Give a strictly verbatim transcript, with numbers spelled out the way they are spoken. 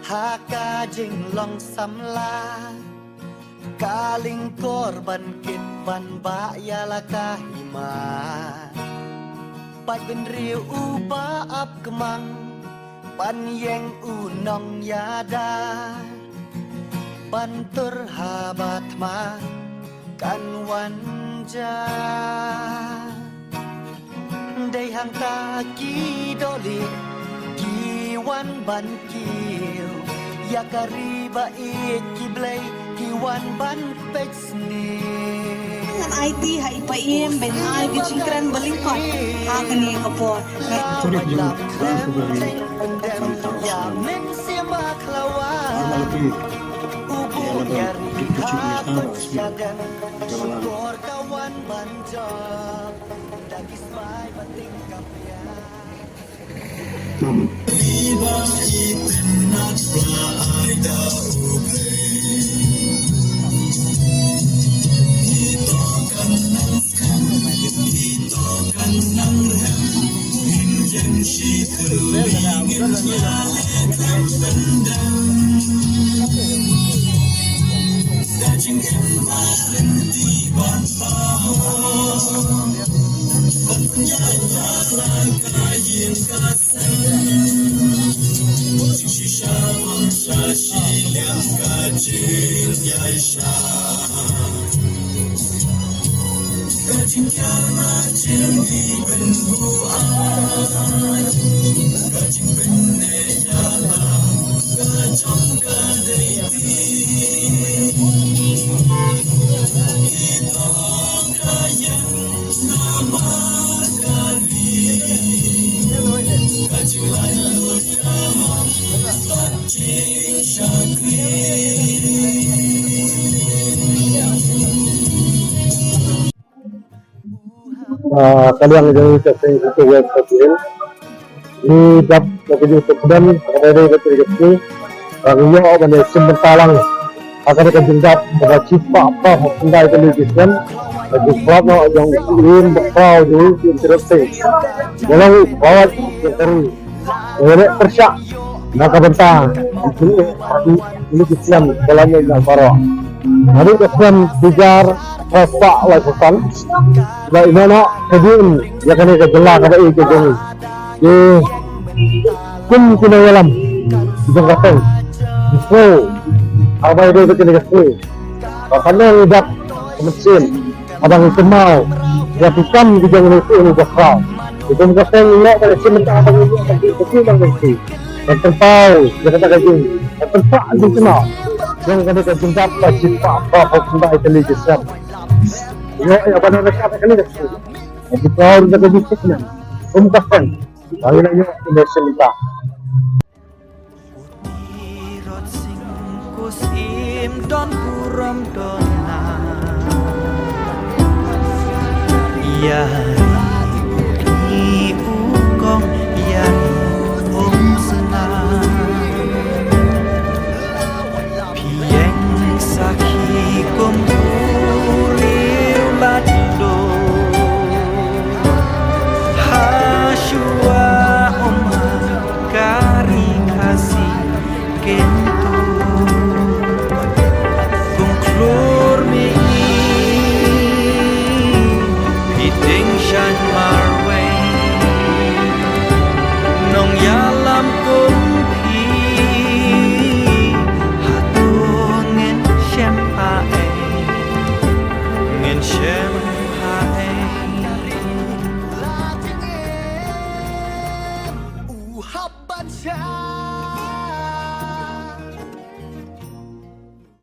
Ha ka jinglong samla, ka lyngkor ban kit ban bah ïa la ka hima. Pait bynriew uba ap kmang, ban ïeng u nongïada, ban tur haba thma kan wan ja. Dei hangta ki dohlieh ki wan ban kiew ïa ka ri ba ïeit, ki blei ki wan ban peit sniew. Ngan aiti ha i Paiem ban ai ka jingkren ba lyngkot ha kane ka por. Sorry, sorry, sorry. Ïa men sim ba khlawa. U bu ïa ri ha ka jadem. Ka wan ban jop. Ah, ka liang jong ka seng ka web ka jin. Ni dap ka jing ka sdang ka dei dei ka jing ka sdang. Ka ngi ïoh ban ïa sim bynta lang. Ha ka dei ka jingdap kaba shi spah phra phew khyndai tylli ki snem. Ka jingpynlong jong u Syiem Bakhraw jong u Syiem Tirot Sing. Ïa long u kawat jong ka ri. Ïa leh pyrshah na ka bynta jong u Syiem Bakhraw jong u Syiem Tirot Sing. Hadien ka snem hajar phra spah laiphew san la ïehnoh noh ka jingim ïa kane ka jylla kaba ïeit ka jong ngi. Te kum ki nongïalam jong ka seng ki sngew, haba ïadei bad kane ka sngi, ba ka long dap ka mynsiem haba ngi kynmaw ïa ki kam ki jong u Syiem Bakhraw. Te kum ka seng ngi ïoh ban ïa shim bynta ba ngi ïoh ban ïa shim bynta ban pynpaw ïa kata ka jing, ban pynpaw jingkynmaw jong kane ka jingdap ba shi spah phra phew khyndai tylli ki snem. Ïoh ïa ban ïa kata kane ka jingkynmaw, ïa ki proud ïa ka jingkynmaw kum ka seng. Ba ngi la ïoh ïa ka jingkynmaw. Tirot Sing, ko Syiem don burom don lang. Ïa